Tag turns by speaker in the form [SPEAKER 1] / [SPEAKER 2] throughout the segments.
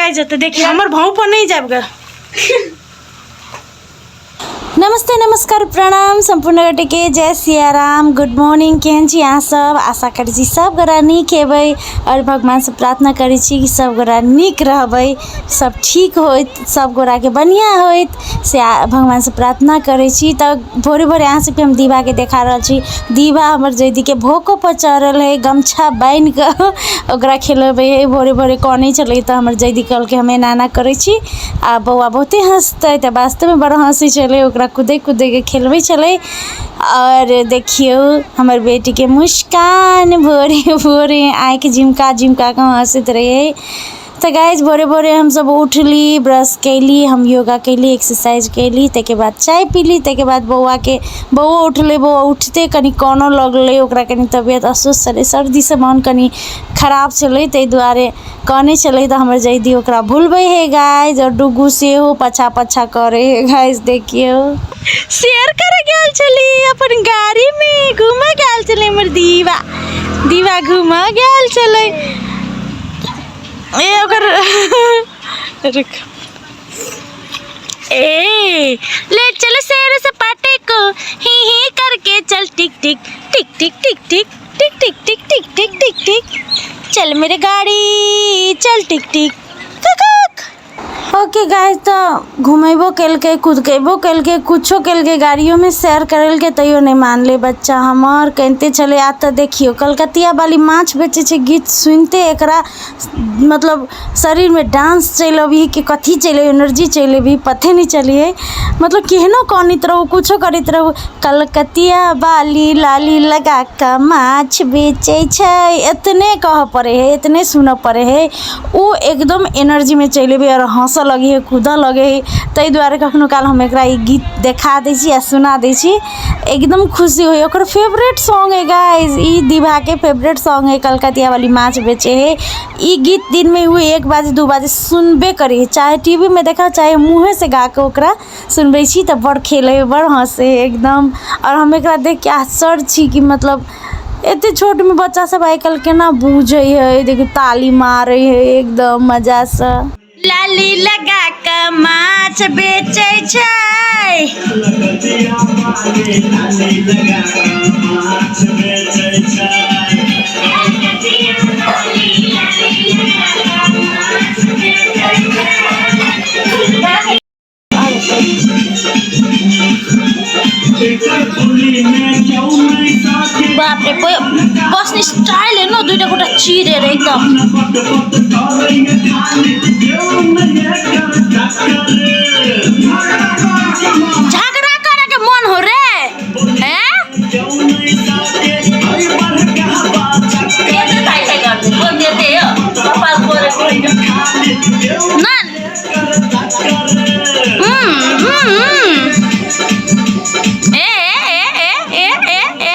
[SPEAKER 1] लटकाइ जेतै। देखियौ, हमर भाव पर नहि जायब गे।
[SPEAKER 2] नमस्ते, नमस्कार, प्रणाम सम्पूर्ण गोटे के। जय सियाराम, गुड मॉर्निंग। केहन छी अहाँ सब? आशा करै छी सब गोरा नीक हेबै और भगवान से प्रार्थना करै छी कि सब गोरा नीक रहबै, सब ठीक होइत, सब गोराके बढ़िआँ होइत, से भगवान से प्रार्थना करै छी। तऽ भोरे भोरे अहाँ सबके हम दीवाके देखा रहल छी। दीवा हमर जैधीके भोको पर चढ़ल हइ, गमछा बान्हिकऽ ओकरा खेलबै हइ। भोरे भोरे कनै छलै तऽ हमर जैधी कहलकै, हम एना एना करै छी आ बौआ बहुते हँसतै। तऽ वास्तवमे बड़ हँसै छलै, ओकरा कुदै कुदैके खेलबै छलै। आओर देखियौ हमर बेटीके मुस्कान, भोरे भोरे आँखि झिमका झिमका कऽ हँसैत रहै। तऽ गाइज, भोरे भोरे हमसभ उठली, ब्रश कयली, हम योगा कयली, एक्सरसाइज कयली, ताहिके बाद चाय पीली। ताहिके बाद बौआके, बौओ उठलै। बौआ उठिते कनि कानऽ लगलै। ओकरा कनि तबियत अस्वस्थ छलै, सर्दीसँ मोन कनि खराब छलै, ताहि दुआरे कानै छलै। तऽ हमर जैधी ओकरा भुलबै हइ गाइज, आओर डुगू सेहो पाछाँ पाछाँ करै हइ। गाइज, देखियौ,
[SPEAKER 1] शेयर करे गेल छली, अपन गाड़ीमे घूमऽ गेल छलै हमर दीवा। दीवा घूमऽ गेल छलै। ए ओकर रुक, ए ले चल शेर सपाटे को, ही ही करके चल, टिक टिक टिक टिक टिक टिक टिक टिक टिक टिक टिक टिक टिक, चल मेरे गाड़ी चल, टिक टिक कुक।
[SPEAKER 2] ओके गाइस, तऽ घुमेबो केलकै, कुदकेबो केलकै, कुछो केलकै, गाड़ियोमे सैर करेलकै, तैयो नहि मानलै बच्चा हमर, कनिते छलै। आब तऽ देखियौ, कलकतिया वाली माछ बेचै छै गीत सुनिते एकरा मतलब शरीरमे डांस चलि अबही कि कथी चलि अबही, एनर्जी चलि अबही, पते नहि चलियै। मतलब केहनो कनैत रहू, कुछो करैत रहू, कलकतिया वाली लाली लगा कऽ माछ बेचै छै, एतने कहऽ पड़ै हइ, एतने सुनऽ पड़ै हइ, ओ एकदम एनर्जीमे चलि अबै आओर हँसऽ लगै हइ, कूदऽ लगै हइ। ताहि दुआरे कखनो काल हम एकरा ई गीत देखा दै छी आ सुना दै छी, एकदम खुशी होइए। ओकर फेवरेट सॉन्ग हइ गाइज, ई दीवाके फेवरेट सॉन्ग हइ, कलकतियावाली माछ बेचै हइ। ई गीत दिनमे ओ 1 बाजे, 2 बाजे सुनबे करै हइ, चाहे टीवीमे देखा, चाहे मुँहेसँ गाकऽ ओकरा सुनबै छी। तऽ बड़ खेलै हइ, बड़ हँसै हइ एकदम। आओर हम एकरा देखिके आश्चर्य छी कि मतलब एते छोटमे बच्चा सब आइ काल्हि केना बुझै हइ। देखियौ, ताली मारै हइ एकदम मजासँ।
[SPEAKER 1] लाली लगा कऽ माछ बेचै छै। बाप रे, बस्ने स्टाइल हेर्नु, दुइटा खुट्टा चिरेर एकदम। झगडा गरेको मन हो रे हे। न ए ए ए ए ए ए।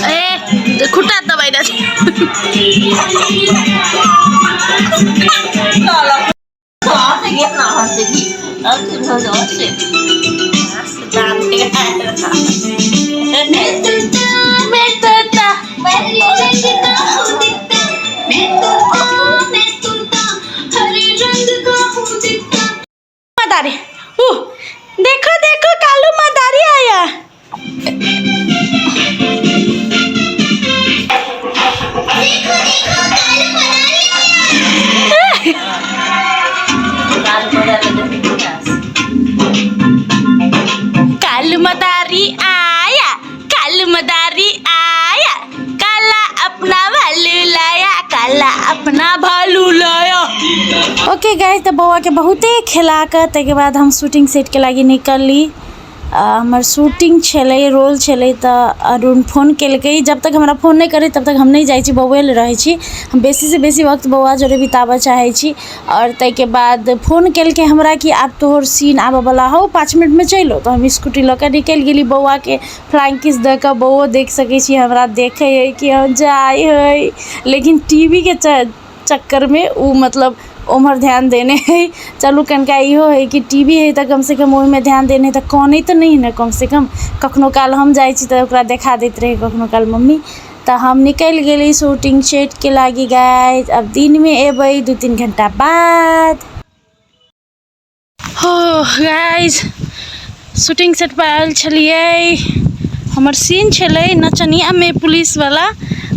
[SPEAKER 1] ए, खुट्टा दबाइरहेछ। मदारी, ऊ देखो देखो, कालू मदारी आया।
[SPEAKER 3] देखो देखो, कालू मदारी आया।
[SPEAKER 1] कालू मदारी आया, कालू मदारी आया, काला अपना भालू लाया, काला अपना भालू लाया।
[SPEAKER 2] ओके गाइस, तऽ बौआके बहुते खेला कऽ ताहिके बाद हम शूटिंग सेटके लागि निकलली। हमर शूटिंग छलै रोल छलै तऽ अरुण फोन केलकै जब तक हमरा फोन नहि करै तब तक हम नहि जाइ छी बौए लग रहै छी हम बेसीसँ बेसी वक्त बौआ जोरे बिताबऽ चाहै छी आओर ताहिके बाद फोन केलकै हमरा कि आब तोहर सीन आबऽवला हौ 5 मिनटमे चलि आउ तऽ हम स्कूटी लऽ कऽ निकलि गेली बौआके फ्लाइंग किस दऽ कऽ बौओ देख सकै छी हमरा देखै हइ कि हम जाइ हइ लेकिन टी वी के चक्करमे ओ मतलब ओम्हर ध्यान देने हइ। चलू, कनिका इहो हइ कि टी वी हइ तऽ कमसँ कम ओहिमे ध्यान देने हइ तऽ कनै तऽ नहि हइ ने। कमसँ कम कखनो काल हम जाइ छी तऽ ओकरा देखा दैत रहै कखनो काल मम्मी। तऽ हम निकलि गेली शूटिंग सेटके लागि। गाइज, आब दिनमे एबै 2-3 घण्टा बाद। हो गाइज, शूटिंग सेट पर आयल छलियै। हमर सीन छलै नचनियामे पुलिसवला,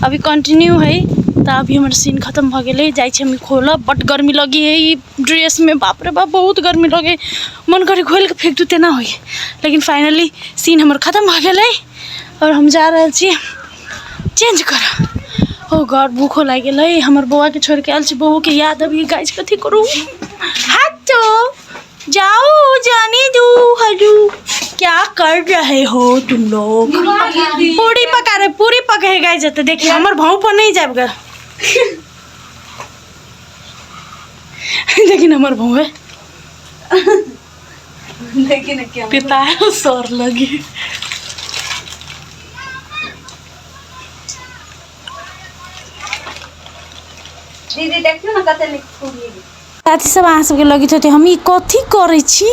[SPEAKER 2] अभी कंटिन्यू है। तऽ अभी हमर सीन खतम भऽ गेलै, जाइ छी हम खोलऽ। बड्ड गर्मी लगी है ई ड्रेसमे, बाप रे बाप, बहुत गर्मी लगे, मन करे खोलि कऽ फेंक दू तेना होइ। लेकिन फाइनली सीन हमर खतम भऽ गेलै आओर हम जा रहल छी चेंज करऽ। ओ गॉड, भूखो लागि गेलै। हमर बौआके छोड़िके आयल छी, बौओके याद अभी। गाइज, कथी करू? हटो, जाओ, जाने दो। हेलो, क्या कर रहे हो तुम लोग? पूरी पका रहे, पूरी पके है गाइज। तो देखिए, हमर भाव पर नहीं जाब गे। लेकिन हमर भाव है पिता सर लगी।
[SPEAKER 3] दीदी, देखियौ ने कते नीक पूरी।
[SPEAKER 2] साथी सब, अहाँ सबके लगैत होतै हम ई कथी करै छी।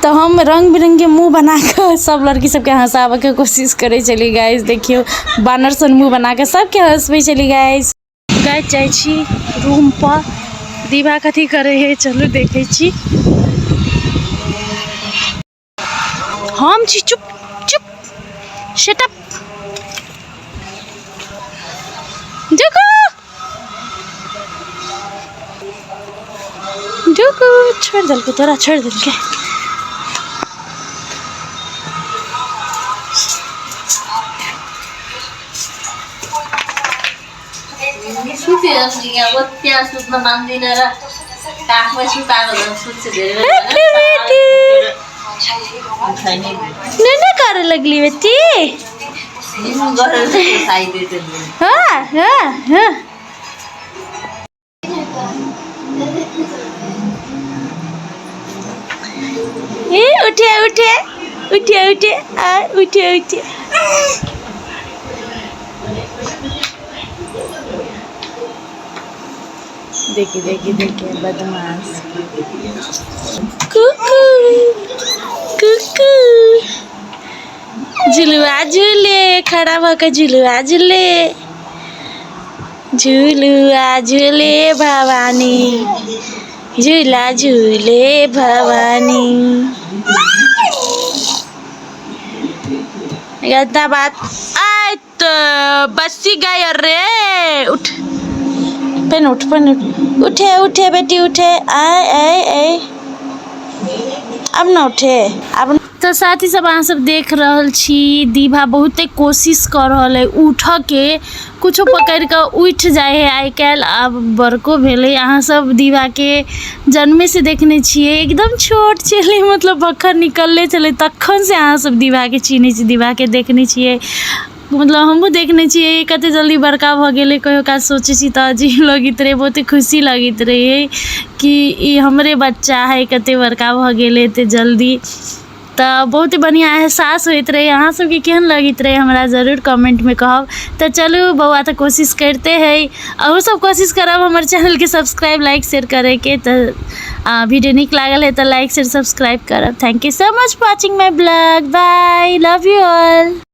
[SPEAKER 2] तऽ हम रङ्ग बिरङ्गके मुँह बना कऽ सब लड़की सबके हँसाबऽके कोशिश करै छलियै। गाइस, देखियौ, बानर सन मुँह बना कऽ सबके हँसबै छलियै। गाइस, गाइस, जाइ छी रूम पर। दीवा कथी करै है, चलू देखै छी। हम छी, चुप चुप, सेटअप देखो। देखो, छोड़ि देलकै तोरा, छोड़ि देलकै।
[SPEAKER 1] सुत्यो अब त्यहाँ सुत्न मान्दिनँ र काखमा सुताएको झन् सुत्छु धेरै।
[SPEAKER 2] बेटी, बेटी।
[SPEAKER 1] छैन।
[SPEAKER 2] नहीं करे लगली बेटी।
[SPEAKER 1] गरेर खाइदियो त्यसले।
[SPEAKER 2] हाँ हाँ हाँ। ए, उठे उठे उठे उठे, आ उठे उठे। देखिए देखिए देखिए, बदमाश। कुकू कुकू, झुलुआ झूले, खड़ा भऽ कऽ झुलुआ झूले, झुलुआ झूले भवानी, झूला झूले भवानी। गंदा बात आय तो बसी गए रे। उठ पेन, उठ पेन, उठ, उठे उठे बेटी, उठे। आय आय आय, अब न उठे अब। तऽ साथी सब, अहाँ सब देख रहल छी, दीभा बहुते कोशिश कऽ रहल है उठऽके। कुछो पकड़ि कऽ उठि जाइ है आइ काल्हि, आब बड़को भेलै। अहाँ सब दीवाके जन्मेसँ देखने छियै, एकदम छोट छलै, मतलब भखन निकलले छलै तखन से अहाँ सब दीवाके चिन्है छी, दीवाके देखने छियै। मतलब हमहूँ देखने छियै, कते जल्दी बड़का भऽ गेलै। कहियो काल सोचै छी तऽ अजीब लगैत रहै, बहुते खुशी लगैत रहै कि ई हमरे बच्चा है, कते बड़का भऽ गेलै एते जल्दी। तऽ बहुत बढ़िआँ एहसास होइत रहै। अहाँ सबके केहन लगैत रहै, हमरा जरूर कमेन्टमे कहब। तऽ चलू, बौआ तऽ कोशिश करिते है, अहूँ सब कोशिश करब हमर चैनलके सब्सक्राइब, लाइक, शेयर करैके। तऽ वीडियो नीक लागल है तऽ लाइक, शेयर, सब्सक्राइब करब। Thank you so much watching my blog. Bye, love you all.